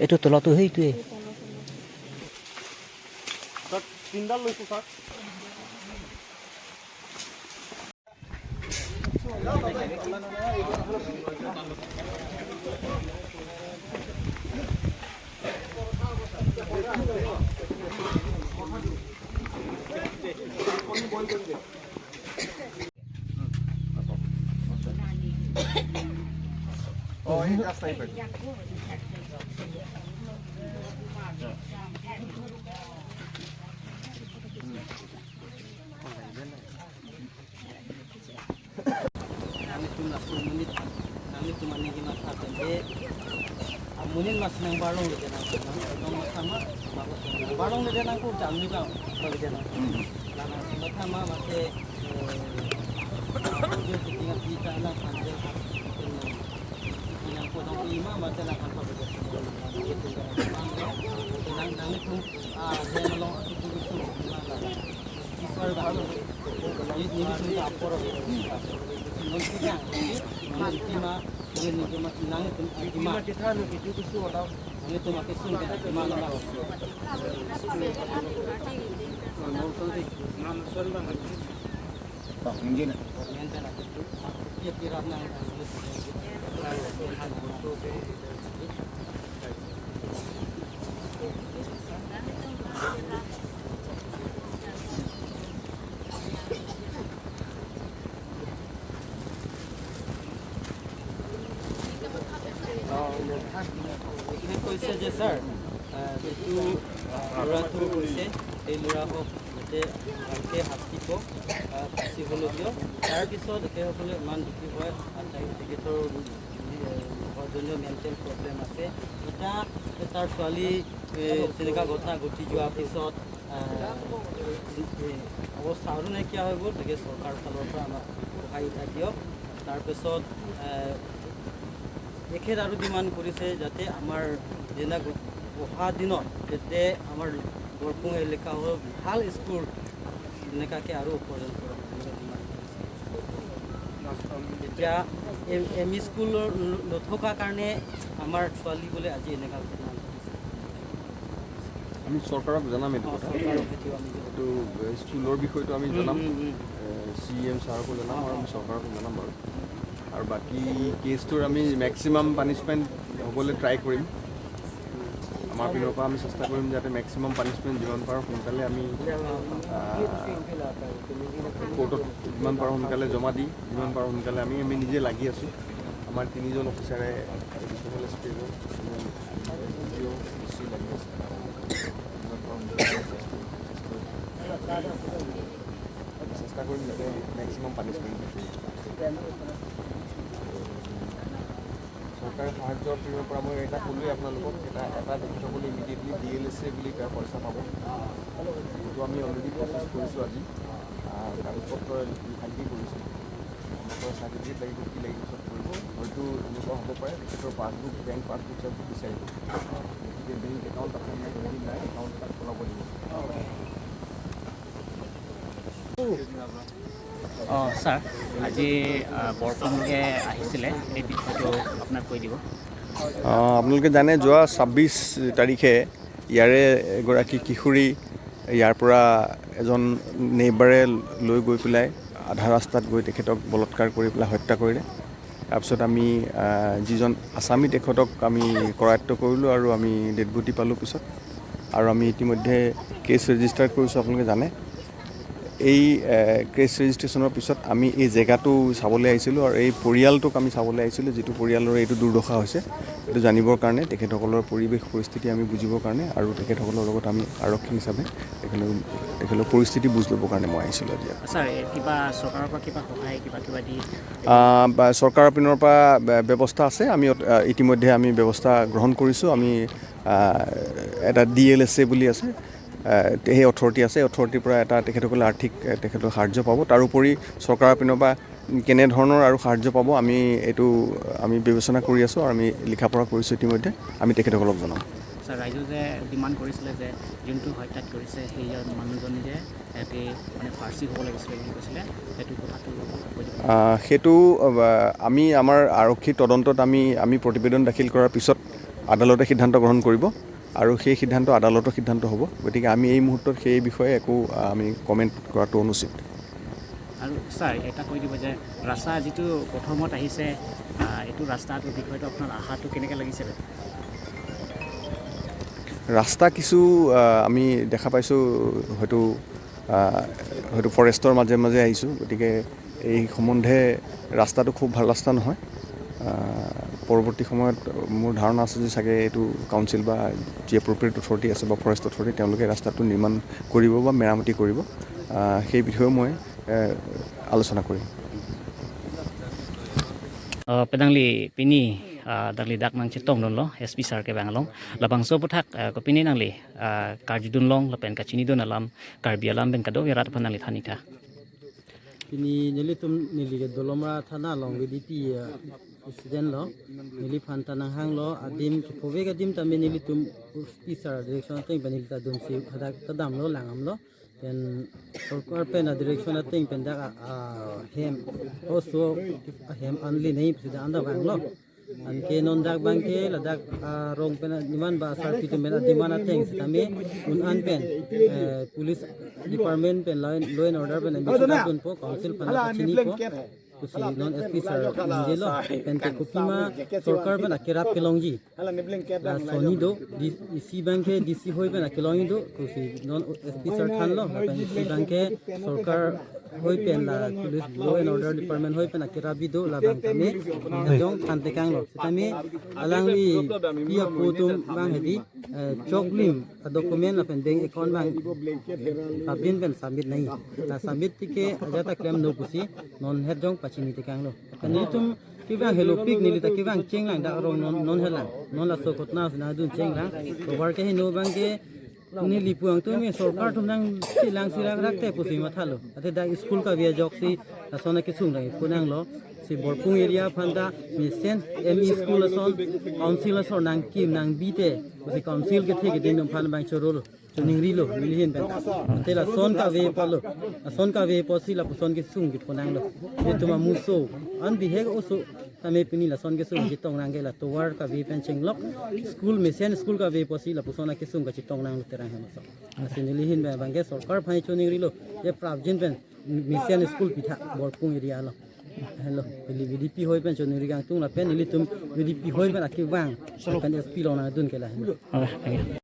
এইটো তলতো সেইটোৱে। তিনিডাল লৈছোঁ ছাৰ। অঁ, এই ৰাস্তা। Nami tum na sumunit nami tumani gi mas atende amunin mas nang barong le nang nang sama barong le nang ko jamni ka le nang lana sama mate jo tinga pita na pande tinga ko dong ima mate na kan pa be nang nang tum a de long tu tu la iswar ba ni ni tum ta por কৈছে যে sir, যিটো ল'ৰাটো কৈছে, এই ল'ৰাক যাতে ভালকৈ শাস্তি পাওক, ফাঁচি হ'লেও দিয়ক। তাৰপিছত তেখেতসকলে ইমান দুখী হয়, তেখেতৰ ঘৰজনীও মেণ্টেল প্ৰব্লেম আছে। এতিয়া তাৰ ছোৱালী তেনেকুৱা ঘটনা ঘটি যোৱাৰ পিছত অৱস্থা আৰু নাইকিয়া হৈ গ'ল। গতিকে চৰকাৰৰ ফালৰ পৰা আমাক সহায় এটা দিয়ক। তাৰপিছত তেখেত আৰু ডিমাণ্ড কৰিছে যাতে আমাৰ যেনে অহা দিনত যাতে আমাৰ বৰপুং এলেকা হওক ভাল স্কুল এনেকুৱাকৈ আৰু উপাৰ্জন কৰক, তেনেকুৱা ডিমাণ্ড কৰিছে। এতিয়া এম ই স্কুলৰ নথকাৰ কাৰণে আমাৰ ছোৱালী বোলে আজি এনেকুৱা ঘটনা ঘটিছে। আমি চৰকাৰক জনাম এইটো কথা। চৰকাৰক সেইটো আমি এইটো স্কুলৰ বিষয়টো আমি জনাম, চি এম ছাৰকো জনাম আৰু আমি চৰকাৰকো জনাম বাৰু। আৰু বাকী কেছটোৰ আমি মেক্সিমাম পানিছমেণ্ট হ'বলৈ ট্ৰাই কৰিম। আমাৰ পিনৰ পৰা আমি চেষ্টা কৰিম যাতে মেক্সিমাম পানিছমেণ্ট যিমান পাৰোঁ সোনকালে আমি কোৰ্টত যিমান পাৰোঁ সোনকালে জমা দি যিমান পাৰোঁ সোনকালে আমি আমি নিজে লাগি আছোঁ। আমাৰ তিনিজন অফিচাৰে, এডিশ্যনেল এছ পি এজন, ডি চি লাগি আছে। যিমান পাৰোঁ সোনকালে চেষ্টা কৰিম যাতে মেক্সিমাম পানিছমেণ্ট। চৰকাৰে সাহায্যৰ পিনৰ পৰা মই এটা ক'লোৱেই আপোনালোকক, এটা এটা তেখেতসকলে ইমিডিয়েটলি ডিএলএছএ বুলি তাৰ পইচা পাব। সেইটো আমি অলৰেডি প্ৰচেছ কৰিছোঁ। আজি কাগজ পত্ৰ লিখালিখি কৰিছোঁ। আমাকৰ চাৰ্টিফিকেট লাগিব, কি লাগিব চব কৰিব। হয়তো এনেকুৱা হ'ব পাৰে, তেখেতৰ পাছবুক, বেংক পাছবুক চাছবুক বিচাৰিব। গতিকে বেংক একাউণ্ট আছে নাই, যদি নাই একাউণ্ট তাত খোলাব দিব। অঁ ছাৰ, আজি বৰপুংকে আহিছিলে, এই বিষয়টো আপোনাক কৈ দিব। আপোনালোকে জানে, যোৱা 26 তাৰিখে ইয়াৰে এগৰাকী কিশোৰী ইয়াৰ পৰা এজন নেইবাৰে লৈ গৈ পেলাই আধা ৰাস্তাত গৈ তেখেতক বলাৎকাৰ কৰি পেলাই হত্যা কৰিলে। তাৰপিছত আমি যিজন আছামী তেখেতক আমি কৰায়ত্ব কৰিলোঁ আৰু আমি ডেড বডি পালোঁ পিছত আৰু আমি ইতিমধ্যে কেছ ৰেজিষ্টাৰ কৰিছোঁ, আপোনালোকে জানে। এই কেছ ৰেজিষ্ট্ৰেশ্যনৰ পিছত আমি এই জেগাটো চাবলৈ আহিছিলোঁ আৰু এই পৰিয়ালটোক আমি চাবলৈ আহিছিলোঁ, যিটো পৰিয়ালৰ এইটো দুৰ্দশা হৈছে এইটো জানিবৰ কাৰণে, তেখেতসকলৰ পৰিৱেশ পৰিস্থিতি আমি বুজিবৰ কাৰণে আৰু তেখেতসকলৰ লগত আমি আৰক্ষী হিচাপে তেখেতলোকৰ পৰিস্থিতি বুজ ল'বৰ কাৰণে মই আহিছিলোঁ আজি। ছাৰ, কিবা চৰকাৰৰ পৰা কিবা সহায় কিবা কিবা দি বা চৰকাৰৰ পিনৰ পৰা ব্যৱস্থা আছে। আমি ইতিমধ্যে আমি ব্যৱস্থা গ্ৰহণ কৰিছোঁ। আমি এটা ডিএলএছএ বুলি আছে, সেই অথৰিটি আছে, অথৰিটিৰ পৰা এটা তেখেতসকলে আৰ্থিক তেখেতৰ সাহাৰ্য পাব। তাৰোপৰি চৰকাৰৰ পিনৰ পৰা কেনেধৰণৰ আৰু সাহাৰ্য পাব আমি এইটো আমি বিবেচনা কৰি আছোঁ আৰু আমি লিখা পঢ়া কৰিছোঁ ইতিমধ্যে। আমি তেখেতসকলক জনাম। ছাৰ, ৰাইজে যে ডিমাণ্ড কৰিছিলে যে যোনটো হত্যাত কৰিছে সেই মানুহজনী যে সিহঁতি মানে ফাঁচি হ'ব লাগিছিলে বুলি কৈছিলে, সেইটো কথাটো কৈ দিব। সেইটো আমি আমাৰ আৰক্ষী তদন্তত আমি আমি প্ৰতিবেদন দাখিল কৰাৰ পিছত আদালতে সিদ্ধান্ত গ্ৰহণ কৰিব আৰু সেই সিদ্ধান্ত আদালতৰ সিদ্ধান্ত হ'ব। গতিকে আমি এই মুহূৰ্তত সেই বিষয়ে একো আমি কমেণ্ট কৰাটো অনুচিত। আৰু ছাৰ, এটা কৈ দিব যে ৰাস্তা যিটো প্ৰথমত আহিছে, এইটো ৰাস্তাটোৰ বিষয়টো আপোনাৰ আশাটো কেনেকৈ লাগিছিলে? ৰাস্তা কিছু আমি দেখা পাইছোঁ, হয়তো হয়তো ফৰেষ্টৰ মাজে মাজে আহিছোঁ, গতিকে এই সম্বন্ধে ৰাস্তাটো খুব ভাল ৰাস্তা নহয়। পৰৱৰ্তী সময়ত মোৰ ধাৰণা আছে যে চাগে এইটো কাউন্সিল বা যি এপ্ৰপ্ৰিয়েট অথৰিটি আছে বা ফৰেষ্ট অথৰিটি, তেওঁলোকে ৰাস্তাটো নিৰ্মাণ কৰিব বা মেৰামতি কৰিব। সেই বিষয়েও মই আলোচনা কৰিম। Pedang li pini dang li dak nang chitong don lo SP sir ke bang long labang so puthak ko pini nang li karjudun long lapen ka chini don alam karbi alam ben kado yarat phan nang li thani tha. Pini nili tum nili ke dolomra thana long VDP president lo nili phanta nang hang lo adim phove ka dim tame nili tum officer direction teng pen nili ta dum si hadak ta dam lo langam lo pen sarkar pen a direction teng pen da hem also hem anli nei president anda bang lo anke non dak bang ke ladak rong pen niman ba sar pitum pen diman ateng tame un an pen police department pen law and order pen investigation po council pan chini po kusi non SP sir inje lo pen ke kupima sarkar pen akirap kelongji la soni do DC bank ke DC hoi pen akelongi do kusi non SP sir than lo pen DC bank ke sarkar hoi pen la police law and order department hoi pen akirabi do la bang kame jong than te kang lo tame alang li pia putum bang hedi choklim document la pen bank account bang abin pen submit nahi la submit tike ajata claim no kusi non head jong pachini te kang lo pen tum kibang hello pik nili ta kibang cheng lang da rong non non helang non la so kotna na dun cheng lang to war ke no bang ke ni lipuang tu mi sarkar tum nang silang silang rakte pusi ma thalo ate da school ka bia jok si sona ke chung lang kunang lo si Borpung area phanda mi sen M school son council son nang kim nang bi te pusi council ke the ke din phan bang chorol chuning ri lo milihin pen ate la son ka ve palo son ka ve posi la son ke sung ke punang lo ye tuma muso an bi he oso tame pini la son ke sung ki tong nang ke la towar ka ve pen cheng lok school mission school ka ve posi la pusona ke sung ka chi tong nang lo terang he maso asin lihin ben bang ke sarkar phai chuning ri lo ye prabjin pen mission school pitha Borpung area lo hello li VDP hoi pen chuning ri gang tung la pen li tum VDP hoi pen akibang pen SP lo na dun ke la. Okay, thank you.